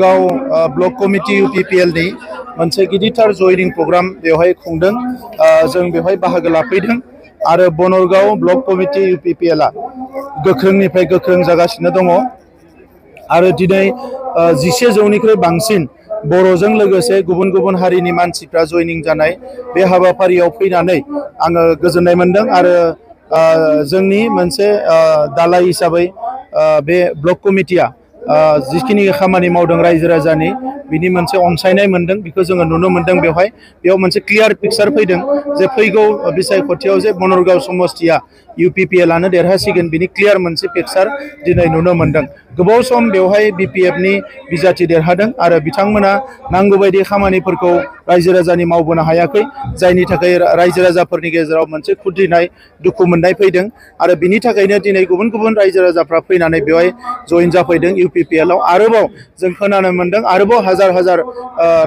गाव block committee UPPL नि मोनसे गिदिरथार जयनिं प्रग्राम बेवहाय खुंदों जों बेवहाय बाहागो लाफैदों आरो बनरगांव ब्लक कमिटि UPPL आ गोख्रोंनिफ्राय गोख्रों जागासिनो दङ आरो दिनै 11 जौनिख्रुइ बांसिन बर'जों लोगोसे गुबुन गुबुन हारिनि मानसिफ्रा जयनिं जानाय बे हाबाफारियाव फैनानै आङो गोजोननाय मोनदों आरो जोंनि मोनसे दालाय हिसाबै बे ब्लक कमिटिया जिखिनि खामानि मावदों रायजो राजानि बिनि मोनसे अनसायनाय मोनदों बेखौ जोङो नुनो मोनदों बेयाव मोनसे क्लियार पिक्चार फैदों जे फैगौ बिसायख'थियाव जे बनरगांव समस्तिया UPPL आनो देरहासिगोन बिनि क्लियार मोनसे पिक्चार दिनै नुनो मोनदों गोबाव सम बेवहाय BPF नि बिजाथि देरहादों आरो बिथांमोना नांगौ बायदि खामानिफोरखौ रायजो राजानि मावबोनो हायाखै जायनि थाखाय रायजो राजाफोरनि गेजेराव मोनसे खुद्रिनाय दुखु मोननाय फैदों आरो बिनि थाखायनो दिनै गुबुन गुबुन रायजो राजाफ्रा फैनानै बेवहाय जइन जाफैदों UPPL आव आरोबाव जों खोनानो मोनदों आरोबाव हाजार हाजार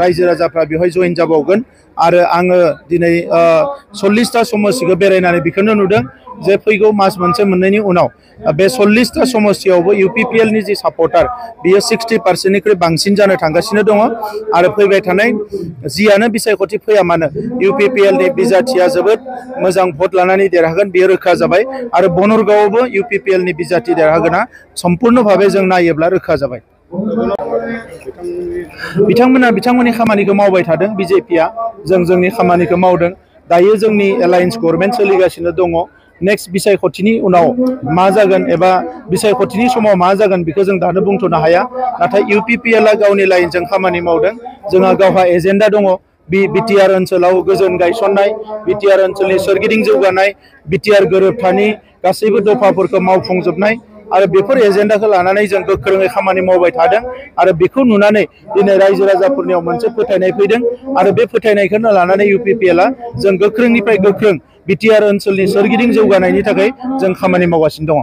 रायजो राजाफ्रा बेवहाय जइन जाबावगोन आरो आङो दिनै 40टा समस्तिखौ बेरायनानै बेखौनो नुदों जे फैगौ मास मोनसे मोननैनि उनाव बे 40टा समस्तियावबो UPPL नि जि सापर्टार बियो 60% निख्रुइ बांसिन जानो थांगासिनो दङ आरो फैबाय थानाय जियानो बिसायख'थि फैया मानो UPPL नि बिजाथिया जोबोद मोजां भट लानानै देरहागोन बेयो रोखा जाबाय आरो बनरगांवआवबो UPPL नि बिजाथि देरहागोना सम्पूर्ण भाबे जों नायोब्ला रोखा जाबाय बिथांमोननि खामानिखौ मावबाय थादों BJP आ जोंनि खामानिखौ मावदों दायो जोंनि एलायन्स गभर्नमेन्ट सोलिगासिनो दङ नेक्स्ट बिसायख'थिनि उनाव मा जागोन एबा बिसायख'थिनि समाव मा जागोन बेखौ जों दानो बुंथ'नो हाया नाथाय UPPL आ गावनि लाइनजों खामानि मावदों जोंहा गावहा एजेन्डा दङ BTR ओनसोलाव गोजोन गायसननाय BTR ओनसोलनि सोरगिदिं जौगानाय BTR गोरोबथानि गासैबो दफाफोरखौ मावफुंजोबनाय आरो बेफोर एजेन्डाखौ लानानै जों गोख्रोङै खामानि मावबाय थादों आरो बेखौ नुनानै दिनै रायजो राजाफोरनियाव मोनसे फोथायनाय फैदों आरो बे फोथायनायखौनो लानानै UPPL आ जों गोख्रोंनिफ्राय गोख्रों BTR ओनसोलनि सोरगिदिं जौगानायनि थाखाय जों खामानि मावगासिनो दङ